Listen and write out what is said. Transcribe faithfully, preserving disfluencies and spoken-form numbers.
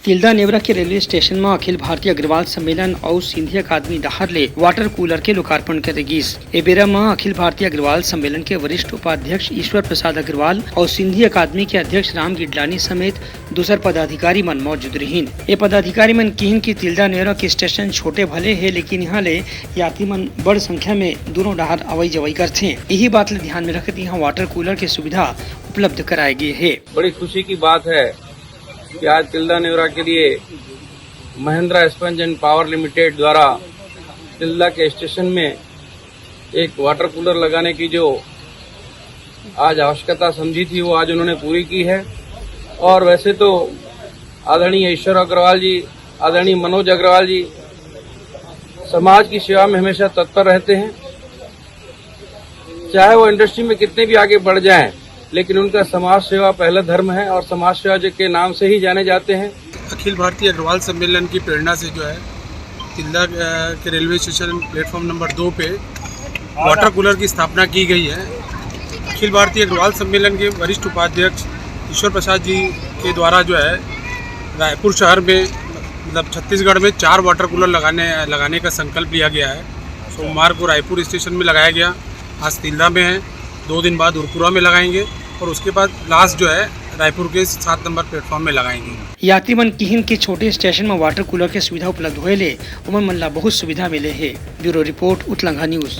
तिल्दा नेवरा के railway station म अखिल भारतीय अग्रवाल सम्मेलन अउ सिंधी अकादमी डहार ले वाटर कूलर के लोकार्पण करे गिस। ए बेरा म अखिल भारतीय अग्रवाल सम्मेलन के वरिष्ठ उपाध्यक्ष ईश्वर प्रसाद अग्रवाल अउ सिंधी अकादमी के अध्यक्ष राम गिडलानी समेत दूसर पदाधिकारी मन मौजूद रहिन। ए पदाधिकारी मन किहिन कि तिल्दा नेवरा के स्टेशन छोटे भले हे, लेकिन इहां ले यात्री मन बड़ संख्या में दोनों डहार अवई जवई करथे। इही बात ल ध्यान में रखत इहां वाटर कूलर के सुविधा उपलब्ध कराए गे हे। बड़ी खुशी की बात है कि आज तिल्दा नेवरा के लिए Mahindra sponge and power limited द्वारा तिल्दा के स्टेशन में एक वाटर कूलर लगाने की जो आज आवश्यकता समझी थी, वो आज उन्होंने पूरी की है। और वैसे तो आदरणीय ईश्वर अग्रवाल जी, आदरणीय मनोज अग्रवाल जी समाज की सेवा में हमेशा तत्पर रहते हैं। चाहे वो इंडस्ट्री में कितने भी आगे बढ़ जाएं, लेकिन उनका समाज सेवा पहला धर्म है और समाज सेवा के नाम से ही जाने जाते हैं। अखिल भारतीय अग्रवाल सम्मेलन की प्रेरणा से जो है, तिल्दा, अ, के रेलवे स्टेशन प्लेटफॉर्म नंबर दो पे वाटर कूलर की स्थापना की गई है। अखिल भारतीय अग्रवाल सम्मेलन के वरिष्ठ उपाध्यक्ष ईश्वर प्रसाद जी के द्वारा जो है, रायपुर शहर में, मतलब, छत्तीसगढ़ में चार वाटर कूलर लगाने, लगाने का संकल्प लिया गया है। सोमवार को रायपुर स्टेशन में लगाया गया, आज तिल्दा में है, दो दिन बाद उरकुरा में लगाएंगे और उसके बाद लास्ट जो है, रायपुर के सात नंबर प्लेटफॉर्म में लगाएंगे। यात्री मन किहिन के छोटे स्टेशन म वाटर कूलर के सुविधा उपलब्ध होए ले ओमन मन ला बहुत सुविधा मिले हे। Bureau report, Utlangha news.